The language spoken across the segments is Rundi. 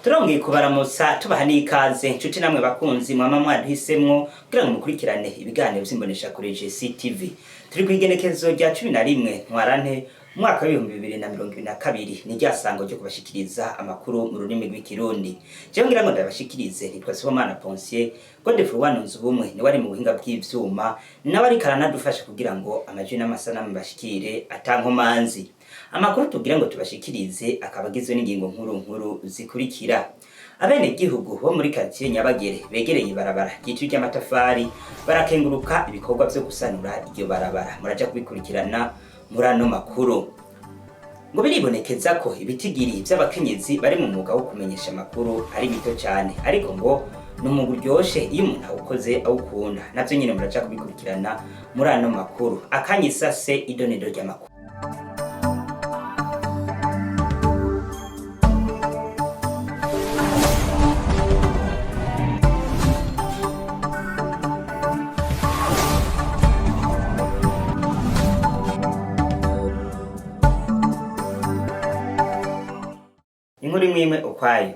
Turongeye kubaramutsa, tubaha n'ikaze, nshuti namwe bakunzi mwama mwaduhisemwo kugira ngo mukurikirane ibiganiro vy'imbonesha kure CTV. Turi kw'igenekerezo rya 11 Ntwarante umwaka w'2022, ni rya sango ryo kubashikiriza amakuru mu rurimi rw'Ikirundi. Jewe ngira ngo ndabashikirize nitwa Sibomana Ponsier. Godefroid Wanunze Ubumwe niwe ari mu buhinga bw'ivyuma, nawe ariko aranadufasha kugira ngo amajwi n'amasanamu bashikire atankomanzi. Amakuru tugira ngo tubashikirize akaba agizwe n'ingingo nkuru nkuru zikurikira: abenegihugu bo muri quartier Nyabagere begereye ibarabara ryitwa ry'amatafari barakenguruka ibikorwa vyo gusanura iryo barabara. Muraja kubikurikirana muri ano makuru. Ngo biribonekeza ko ibitigiri vy'abakenyezi bari mu mwuga wo kumenyesha amakuru ari bito cane, ariko ngo ni umwuga uryoshe iyo umuntu awukoze awukunda. Navyo nyene muraja kubikurikirana muri ano makuru. Akanya isase, idonido ry'amakuru. Inkuru imwe imwe ukwayo.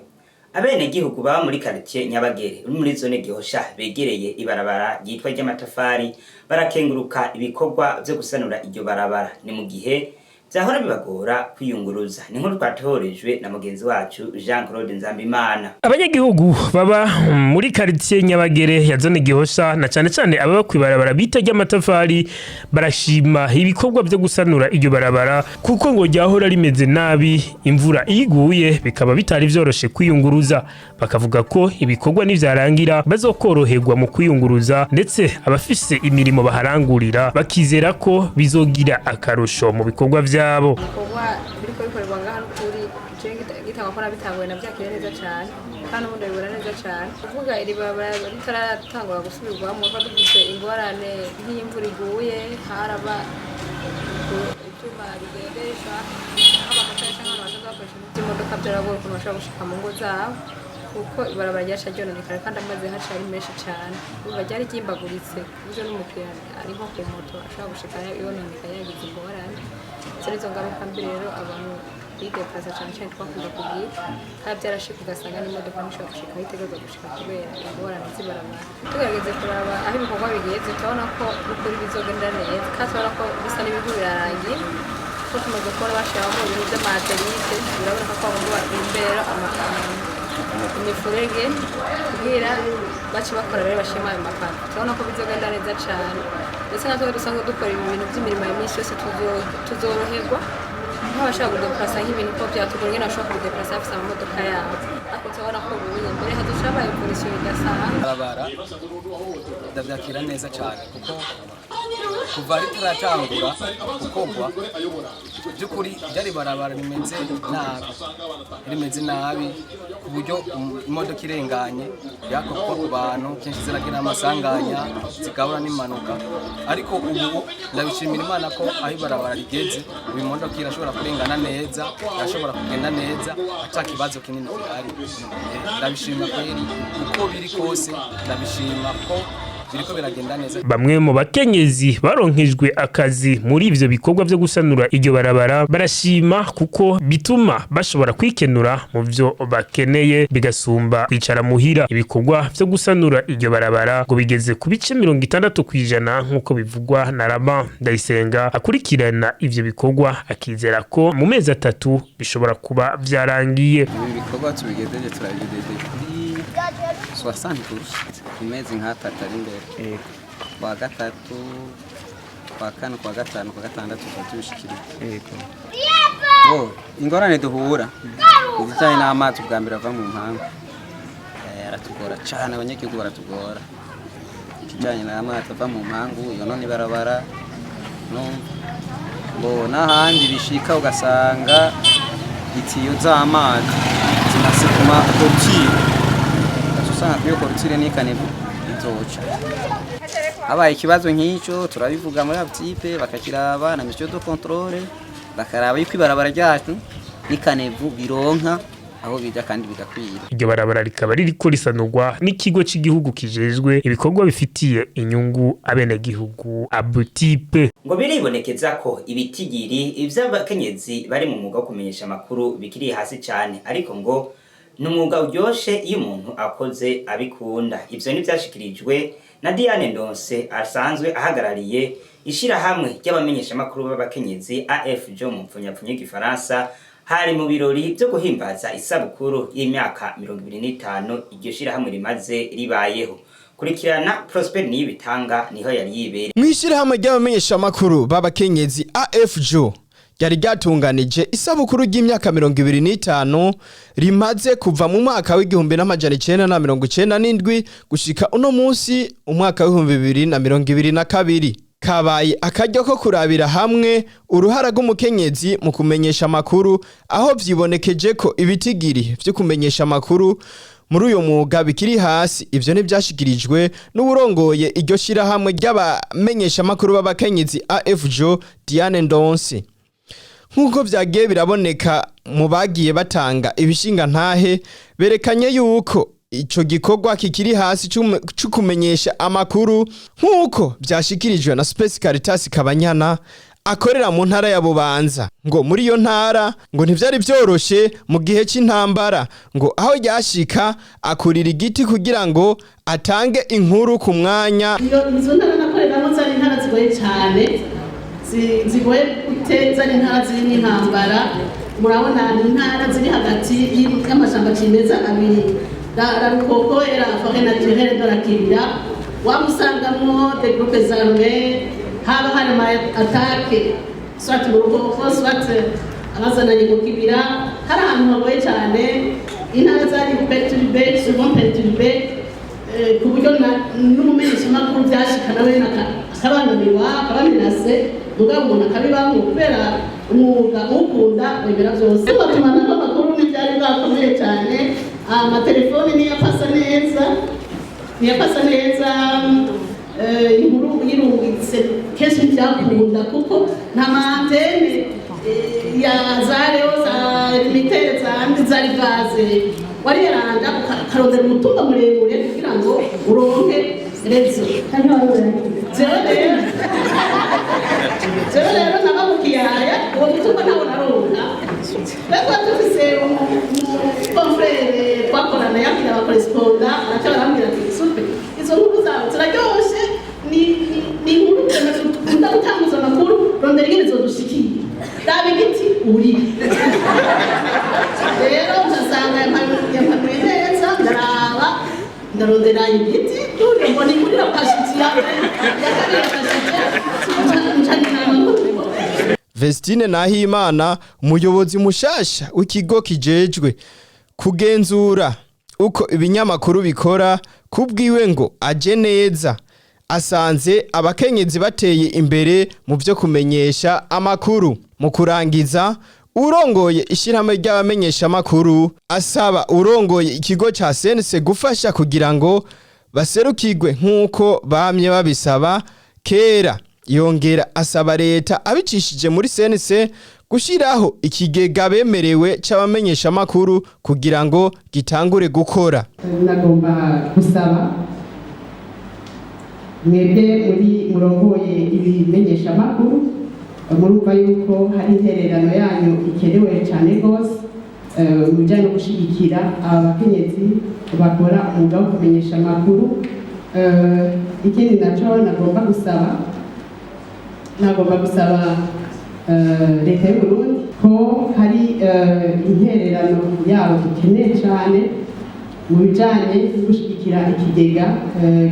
Abenegihugu baba muri quartier Nyabagere uri muri zone Gihosha begereye ibarabara ryitwa ry'amatafari barakenguruka ibikorwa vyo gusanura iryo barabara, ni mu gihe vyahora bibagora kwiyunguruza. Ni inkuru twatohorejwe na mugenzi wacu Jean Claude Nzambimana. Abanyagihugu baba muri quartier Nyabagere ya zone Gihosha, na cane cane ababa kw'ibarabara bita ry'amatafari, barashima ibikorwa vyo gusanura iryo barabara, kuko ngo ryahora rimeze nabi, imvura iyo iguye bikaba bitari vyoroshe kwiyunguruza. Bakavuga ko ibikorwa nivyarangira bazokoroherwa mu kwiyunguruza, ndetse abafise imirimo baharangurira bakizera ko bizogira akarusho mu bikorwa vyabo. Ibikorwa biriko bikorerwa ngaha n'ukuri jewe gitangwa ko nabitanguye navyakiriye neza cane, kandi ubundi ndabibona neza cane. Kuvuga iri barabara ritaratangura gusubirwamwo, ko dufise ingorane nk'iy'imvura iguye haraba ivyuma bigendesha nk'abamotari canke abantu basanzwe bakoresha ivy'imodoka, vyaragora ukuntu bashobora gushika mu ngo zabo, kuko ibarabara ryaca ryononekara kandi amazi haca ari menshi cane. Urumva ryari ryimbaguritse ku buryo n'umukiriya ari nko ku moto ashobora gushika yononekaye, yagize ingorane. Izo nizo ngaruka mbi rero abantu bideplaza cane cane twakunda kugira, kandi vyarashika ugasanga n'imodoka ntishobora gushika aho itegerezwa gushika kubera ingorane z'ibarabara. Tugerageze kuraba aho ibikorwa bigeze, turabona ko n'ukuri bizogenda neza, kandi turabona ko bisa n'ibiriko birarangira, ko tumaze kubona bashiramo ibintu vy'amaterite. Biraboneka ko bagomba bimbera imifurege kugira bace bakora rero bashima ayo mapano. Turabona ko bizogenda neza cane, ndetse natwe dusanzwe dukora ibintu vy'imirimo ya minsi yose tuzoroherwa, nk'abashaka kudeplasa nk'ibintu ko vyatugora ingene bashobora kubideplasa bafise amamodoka yabo, ariko turabona ko ubuye mbere hazoca habaye evolution idasanzwe. Barabara ndavyakira neza cyane, kuko kuva ritaratangura gukorwa by'ukuri ryari barabara rimeze nabi, rimeze nabi ku buryo imodoka irenganye yakorwa ku bantu kenshi ziragira amasanganya, zigabura n'impanuka. Ariko ubu ndabishimira Imana ko aho ibarabara rigeze ubu imodoka irashobora kurengana neza, irashobora kugenda neza ata kibazo kinini gihari. Ndabishima kweri, uko biri kose ndabishima ko biriko biragenda neza. Bamwe mu bakenyezi baronkejwe akazi muri ivyo bikorwa vyo gusanura iryo barabara barashima, kuko bituma bashobora kwikenura mu vyo bakeneye, bigasumba kwicara muhira. Ibikorwa vyo gusanura iryo barabara ngo bigeze ku bice 60%, nk'uko bivugwa na Rama Ndayisenga akurikirana ivyo bikorwa, akizera ko mu mezi 3 bishobora kuba vyarangiye. Ibi bikorwa tubigejeje, turabigejeje kuri 60 ku mezi nk'atatu ari imbere, kwa gatatu, kwa kane, kwa gatanu, kwa gatandatu tuba tubishikiriye. Bo ingorane duhura izijanye n'amazi, ubwa mbere ava mu mpanga aratugora cane, abanyagihugu baratugora. Ikijanye n'amazi ava mu mpangu yonona ibarabara, numva bo n'ahandi bishika ugasanga itiyo z'amazi zimase ku ma clôture, usanga kuri iyo clôture n'i caniveau izoca. Habaye ikibazo nk'icyo turabivuga muri ABTIPE bakakiraba na mission de contrôle, bakaraba yuko ibarabara ryacu n'i caniveau bironka aho bija kandi bigakwira. Iryo barabara rikaba ririko risanurwa n'ikigo c'igihugu kijejwe ibikorwa bifitiye inyungu abenegihugu, ABUTIPE. Ngo biribonekeza ko ibitigiri ivy'abakenyezi bari mu mwuga wo kumenyesha amakuru bikiri hasi cane, ariko ngo Ni umwuga uryoshe iyo umuntu akoze abikunda. Ivyo ntivyashikirijwe na Diane Ndonse asanzwe ahagarariye ishirahamwe ry'abamenyeshamakuru b'abakenyezi AFJ mu mpfunyapfunyo y'igifaransa. Hari mu birori vyo guhimbaza isabukuru y'imyaka 25 iryo shirahamwe rimaze ribayeho. Kurikirana Prosper Niyibitanga, niho yari yibereye. Mw'ishirahamwe ry'abamenyeshamakuru b'abakenyezi AFJ ryari ryatunganije isabukuru ry'imyaka 25 rimaze kuva mu mwaka w'1997 gushika uno munsi, umwaka w'2022. Kabaye akaryo ko kurabira hamwe uruhara rw'umukenyezi mu kumenyesha amakuru, aho vyibonekeje ko ibitigiri vyo kumenyesha amakuru muri uyo mwuga bikiri hasi. Ivyo ntivyashikirijwe n'uwurongoye iryo shirahamwe ry'abamenyeshamakuru b'abakenyezi AFJ, Diane Ndonse. Nk'uko vyagiye biraboneka mu bagiye batanga ibishinga ntahe, berekanye yuko ico gikorwa kikiri hasi co kumenyesha amakuru, nk'uko vyashikirijwe na Space Caritas Kabanyana akorera mu ntara ya Bubanza. Ngo muri iyo ntara ngo ntivyari vyoroshe mu gihe c'intambara, ngo aho ryashika akurira igiti kugira ngo atange inkuru ku mwanya. Izo ntara nakoreramo zari intara zigoye cyane. Zigoye gute? Zari intara zirimo intambara. Murabona ni intara ziri hagati y'amashamba cimeza abiri, la Rukoko et la forêt naturelle de la Kibira. Waba usangamwo des groupes armés, haba hari ama attaques, soit mu Rukoko, soit abazananye mu Kibira. Hari ahantu hagoye cyane. Intara zari perturbées, souvent perturbées, ku buryo n'umumenyeshamakuru byashika nawe akabangamirwa, akabamenase. Mugabo umuntu akabibamwo kubera umwuga uwukunda, wemera byose. Batumanako amakuru ntibyari bwakomeye cyane. Amatelefoni niyapasa neza, niyapasa neza. Inkuru yirungitse kenshi ntibyakunda kuko nta ma antennes ya za reo, za limitere, zandi zari baze. Wariyaranja ukarondera umutumba muremure kugira ngo uronke réseau. Jewe rero naba mu kiyaya, uwo mutumba ntawo naronka. Twari dufise umu confrère twakorana yakira aba correspondants, araca barambwira ati: "Supe, izo nkuru zawe ziraryoshe, ni inkuru dukunda gutanguza amakuru. Rondera ingene zodushikiye, raba igiti uri." Rero nkasanga yampanuye neza. Ndaraba, ndarondera igiti turi, mbona inkuru irapashikira, ya kabiri irapashikira, ncanira amakuru. Vestine Nahimana, umuyobozi mushasha w'ikigo kijejwe kugenzura uko ibinyamakuru bikora, kubwiwe ngo aje neza asanze abakenyezi bateye imbere mu byo kumenyesha amakuru. Mu kurangiza, urongoye ishyirahamwe ry'abamenyesha amakuru asaba urongoye ikigo ca CNC gufasha kugira ngo baserukirwe nk'uko bamye babisaba kera. Yongera asaba leta abicishije muri CNC gushyiraho ikigega bemerewe c'abamenyesha amakuru kugira ngo gitangure gukora. Nagomba gusaba mwebwe muri murongoye ibimenyeshamakuru, murumva yuko hari intererano yanyu ikenewe cyane rwose mu bijyanye no gushyigikira aba bakenyezi bakora umwuga wo kumenyesha amakuru. Ikindi nacyo nagomba gusaba leta y'u Burundi ko hari intererano yabo dukeneye cyane mu bijyanye no gushyigikira ikigega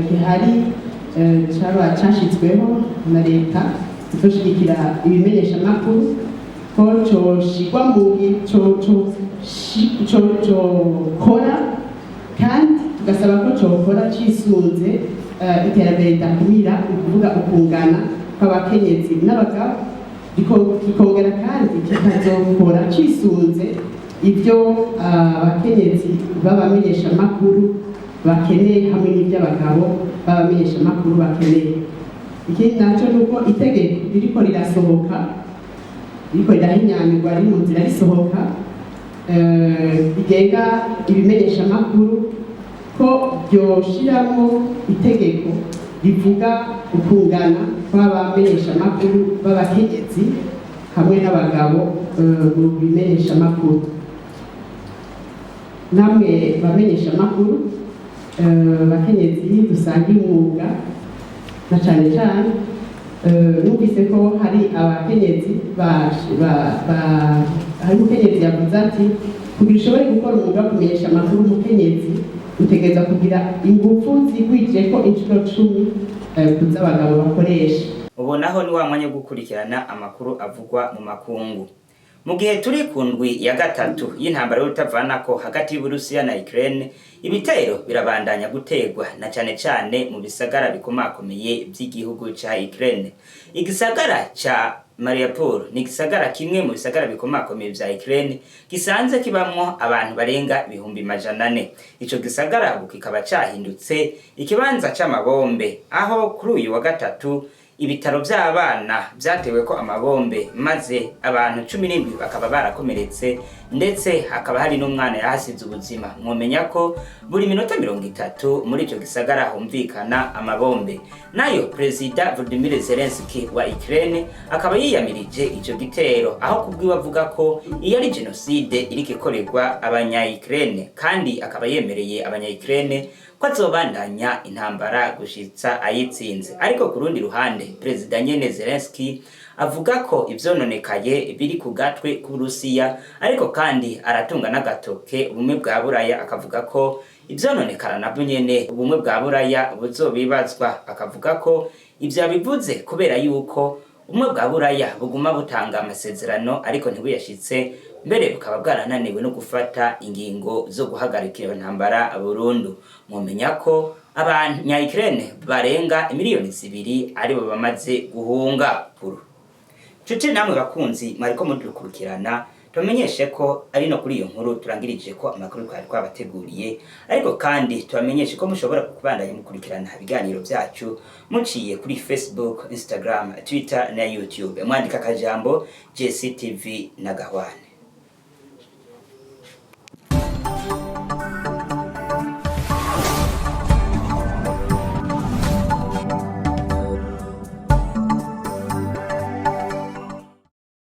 gihari, caba cyashyizweho na leta gushyigikira ibimenyeshamakuru, ko coshigwa mu cokora, kandi tugasaba ko cokora cisunze iterambere ridakumira, ni ukuvuga ukungana kw'abakenyezi n'abagabo, kikongera kandi kikazokora cisunze ibyo abakenyezi b'abamenyeshamakuru bakeneye hamwe n'iby'abagabo b'abamenyeshamakuru bakeneye. Ikindi nacyo ni uko itegeko ririko rirasohoka, ririko rirahinyanyurwa, riri mu nzira risohoka, rigenga ibimenyeshamakuru, ko ryoshiramo itegeko rivuga ukungana kw'abamenyeshamakuru b'abakenyezi hamwe n'abagabo mu bimenyeshamakuru. Namwe bamenyesha amakuru, bakenyezi dusangiye umwuga, na cane cane numvise ko hari abakenyezi hari umukenyezi yavuze ati: "Kugira ushobore gukora umwuga wo kumenyesha amakuru, umukenyezi utegereza kugira ingufu zigwijeko inshuro 10 kuz'abagabo bakoresha." Ubu naho ni wa mwanya wo gukurikirana amakuru avugwa mu makungu. Mu gihe turi ku ndwi ya gatatu y'intambara y'urutavanako hagati y'Uburusiya na Ukraine, ibitero birabandanya gutegwa na cane cane mu bisagara bikomakomeye vy'igihugu ca Ukraine. Igisagara ca Mariupol ni igisagara kimwe mu bisagara bikomakomeye vya Ukraine, gisanze kibamwo abantu barenga 400,000. Ico gisagara ubu kikaba cahindutse ikibanza c'amabombe, aho kuri uyu wa gatatu ibitaro vy'abana vyateweko amabombe, maze abantu 17 bakaba barakomeretse, ndetse hakaba hari n'umwana yahasize ubuzima. Mwomenya ko buri minota 30 muri ico gisagara humvikana amabombe. Nayo Perezida Volodymyr Zelensky wa Ukraine akaba yiyamirije ico gitero, aho kubwiwe avuga ko iyo ari jenoside iriko ikorerwa abanya Ukraine, kandi akaba yemereye abanya Ukraine ko azobandanya intambara gushitsa ayitsinze. Ariko ku rundi ruhande, Perezida nyene Zelensky avuga ko ivyononekaye biri ku gatwe k'Uburusiya, ariko kandi aratunga n'agatoke Ubumwe bwa Buraya, akavuga ko ivyononekara navyo nyene Ubumwe bwa Buraya buzobibazwa. Akavuga ko ivyo yabivuze kubera yuko Ubumwe bwa Buraya buguma butanga amasezerano ariko ntibuyashitse, mbere bukaba bwarananiwe no gufata ingingo zo guhagarika iyo ntambara burundu. Mwomenya ko abanya Ukraine barenga 2 miliyoni aribo bamaze guhunga. Nshuti namwe bakunzi mwariko mudukurikirana, tubamenyeshe ko ari no kuri iyo nkuru turangirije ko amakuru twari twabateguriye, ariko kandi tubamenyeshe ko mushobora kubandanya mukurikirana ibiganiro byacu muciye kuri Facebook, Instagram, Twitter na YouTube, mwandika akajambo JCTV na Gahwane.